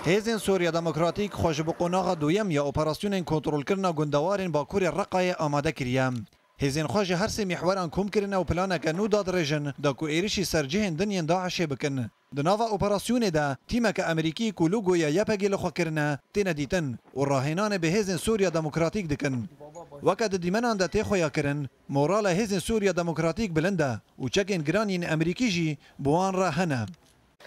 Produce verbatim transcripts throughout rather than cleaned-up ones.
Hêzên Sûriya Demokratîk xwe ji bi qonaxa duyem ya operasyonên kontrolkirina gundewarên Bakurê Reqayê amade kiriye. Hêzên xwe ji her sê mîhweran kom kirine û planeke nû dadirêjin da ku êrişî ser cihên din yên DAIŞê bikin. Di nava operasyonê de tîmeke Amerîkî ku logoya YPGê li xwe kirine têne dîtin û rahênanê bi Hêzên Sûriya Demokratîk dikin. Weke di dîmenan de tê xuyakirin, morala Hêzên Sûriya Demokratîk bilind e û çekên giran yên Amerîkî jî bi wan re hene.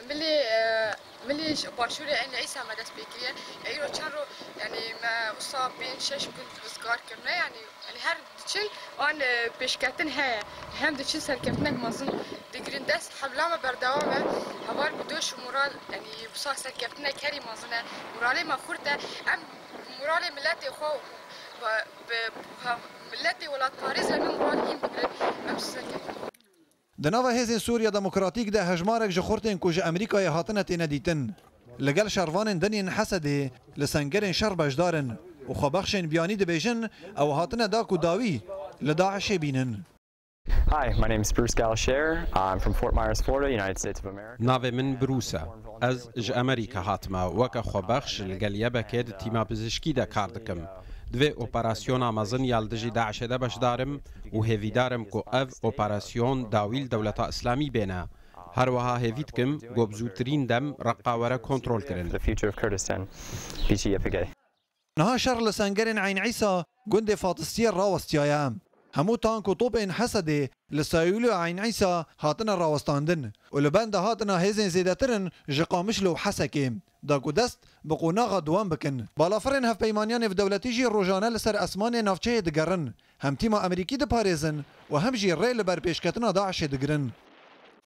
Milê, e, milê ji başûrê Eyn Îsa me dest pê kiriye. Îro çend ro, yanî me wisa pênc şeş gund rizgar kirine, yanî, yanî her diçin wan, e, pêşketin heye. Hem diçin serkeftinek mezin digirin dest. Hemla me berdewam e. Heval bi doş û moral, yanî wisa serkeftinek herî mezin e. Moralê me xurt e. Em moralê miletê xwe bi, bi, miletê welatparêz em ê moral hîn bigirin. Em serkeftin. Di nava Hêzên Sûriya Demokratîk de hejmarek ji xurtên ku ji Amerîkayê hatine têne dîtin. Li gel şervanên din yên Hesedê li sengerên şer beşdar in û xwebexşên biyanî dibêjin ew hatine da ku dawî li DAIŞê bînin. Hi, my name is Bruce Galshare. I'm from Fort Myers, Florida, United States of America. Navê min Bruce e. Ez ji Amerîka hatime. Weke xwebexş li gel YPGê di tîma pizişkî de kar dikim. Di vê operasyona mezin ya li dijî DAIŞê de beşdar im û hêvîdar im ku ev operasyon dawî li Dewleta Îslamî bêne. Her wiha hêvî dikim ku bi zûtirîn dem Reqa were kontrolkirin. The future of Kurdistan, B G Y P G. Niha şer li sengerên Eyn Îsa gundê Fatistiyê rawestiyaye. Hemû tank û topên Hesedê li Sayûlê û Eyn Îsa hatine rawestandin û li benda hatina hêzên zêdetir in ji Qamişlo û Hesekê, da ku dest bi qonaxa duwem bikin. Balafirên hevpeymaniya nêvdewletî jî rojane li ser esmanê navçeyê digerin, hem tîma Amerîkî diparêzin û hem jî rê li ber pêşketina DAIŞê digirin.